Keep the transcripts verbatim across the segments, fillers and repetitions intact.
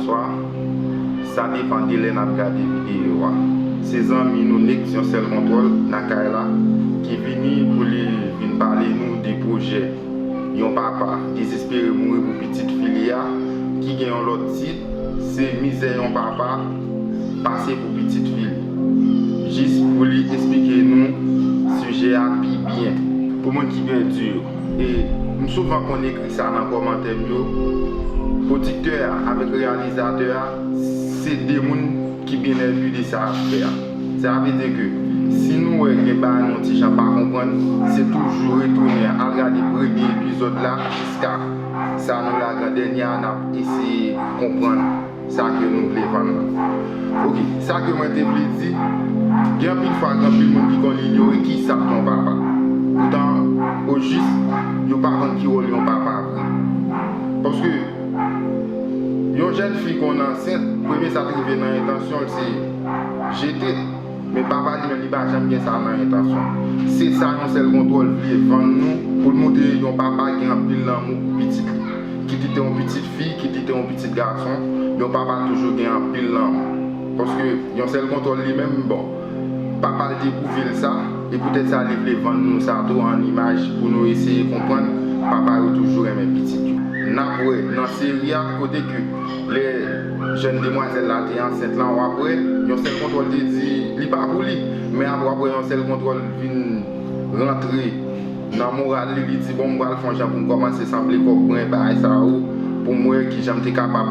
Swa, sa depann de lè n ap gade videyo a. Se zanmi nou Nex Yon Sèl Kontwòl nan kay la ki vini pou li vin pale nou de pwojè yon papa dezespere mouri pou pitit fi li a, ki gen yon lòt tit, se mizè yon papa pase pou pitit fi li. Jis pou li esplike nou sijè a pi byen. Pou moun ki pèdi yo, e m souvan konn ekri sa nan kòmantè m yo, pwodiktè a avèk reyalizatè a se de moun ki byen enpi de sa y ap fè a. Sa vle di ke si nou wè gen bagay nou ti jan pa konprann, se toujou retounen al gade premye epizòd la jiska sa nou lage an dènye a, n ap eseye konprann sa ke nou vle vann nan. Ok, sa ke mwen te vle di, gen anpil fwa, gen anpil moun ki konn inyore ki sa k yon papa. Poutan, ojis, yo pa konn ki wòl yon papa vre. Paske yon jèn fi konn ansent, premye sa k rive nan entansyon l se jete. Men papa li menm, li pa janm gen sa nan entansyon. Se sa Yon Sèl Kontwòl vle vann nou, pou l montre yon papa gen anpil lanmou pou pitit li. Kit li te yon pitit fi, kit li te yon pitit gason, yon papa toujou gen anpil lanmou. Paske Yon Sèl Kontwòl li menm, bon, papa l te pwouve l sa, e poutèt sa li vle vann nou sa tou an imaj pou nou eseye konprann papa yo toujou renmen pitit yo. N ap wè nan seri a kote ke lè jèn demwazèl la te ansent lan, w ap wè Yon Sèl Kontwòl te di li pa pou li. Men apre w ap wè Yon Sèl Kontwòl vin rantre nan moral li, li di, bon, m pral fè yon jan pou m kòmanse sanble kòk mwen, bagay sa yo, pou m wè kijan m te kapab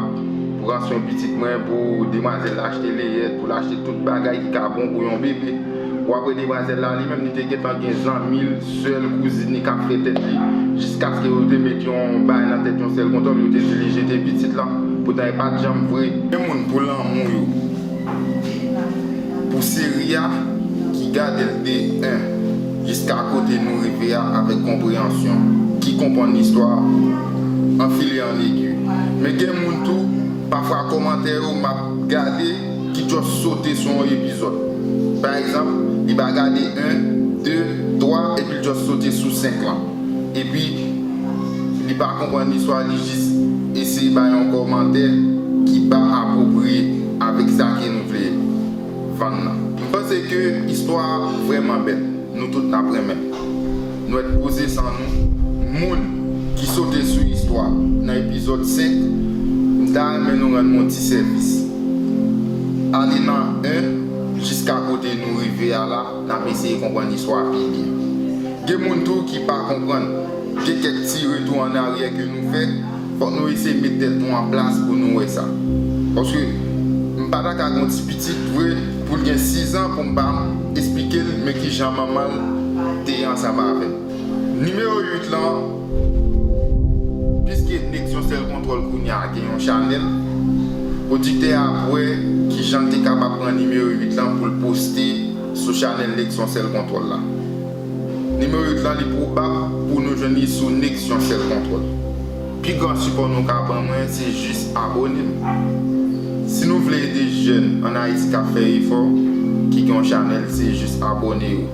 pran swen pitit mwen, pou demwazèl la achte leyèt, pou l achte tout bagay ki ka bon pou yon bebe. W ap wè demwazèl la, li menm, li te gentan gen zanmi l, sè l, kouzin li k ap fè tèt li, jiskaske yo te met yon bagay nan tèt Yon Sèl Kontwòl, yo te di li jete pitit lan. Poutan, e pa t janm vre. Gen moun pou lanmou yo, pou seri a, ki gade l de en jiska kote nou rive a avèk konpreyansyon, ki konprann istwa an fil e an egi. Men gen moun tou, pafwa kòmantè yo m ap gade, ki just sote sou yon epizòd. Pa egzanp, li pa gade en, de, twa, epi l just sote sou senk lan. Epi, li pa konprann istwa, li jis eseye bay yon kòmantè ki pa apwopriye avèk sa ke nou vle vann nan. M panse ke istwa a vrèman bèl. Nou tout n ap renmen l. Nwèt poze san nou, moun ki sote sou istwa nan epizòd senk, m ta renmen nou rann mwen yon ti sèvis. Ale nan en jiska kote nou rive a la, n ap eseye konprann istwa a pi byen. Gen moun tou ki pa konprann, gen kèk ti retou an aryè ke nou fè, fòk nou eseye met tèt nou an plas pou nou wè sa. Paske m pa ta ka gen yon ti pitit vre pou l gen sizan pou m pa esplike l men kijan manman l te ye ansanm avè l. Nimewo uit lan, piske Nex Yon Sèl Kontwòl kounye a gen yon chanèl, pwodiktè a ap wè kijan l te kapab pran nimewo uit lan pou l poste sou chanèl Nex Yon Sèl Kontwòl la. Nimewo uit lan, li pwobab pou nou jwenn li sou Nex Yon Sèl Kontwòl. Pi gran sipò nou ka ban mwen, se jis abòne m. Si nou vle ede jèn ann Ayiti k ap fè efò, ki gen yon chanèl, se jis abòne yo.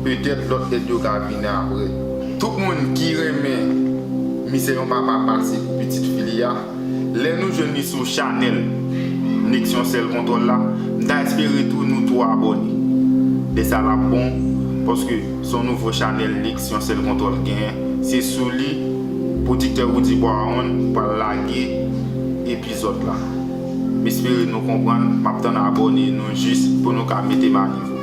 Petèt lòt èd yo ka vini apre. Tout moun ki renmen mizè yon papa pase pou pitit fi li a, lè nou jwenn li sou chanèl Nex Yon Sèl Kontwòl la, m ta espere tou nou tou abòne. Lè sa l ap bon, paske se yon nouvo chanèl Nex Yon Sèl Kontwòl genyen. Se sou li pwodiktè Roody Brown pral lage epizòd la. M espere nou konprann, m ap tann abòne nou jis pou nou ka mete m anivo.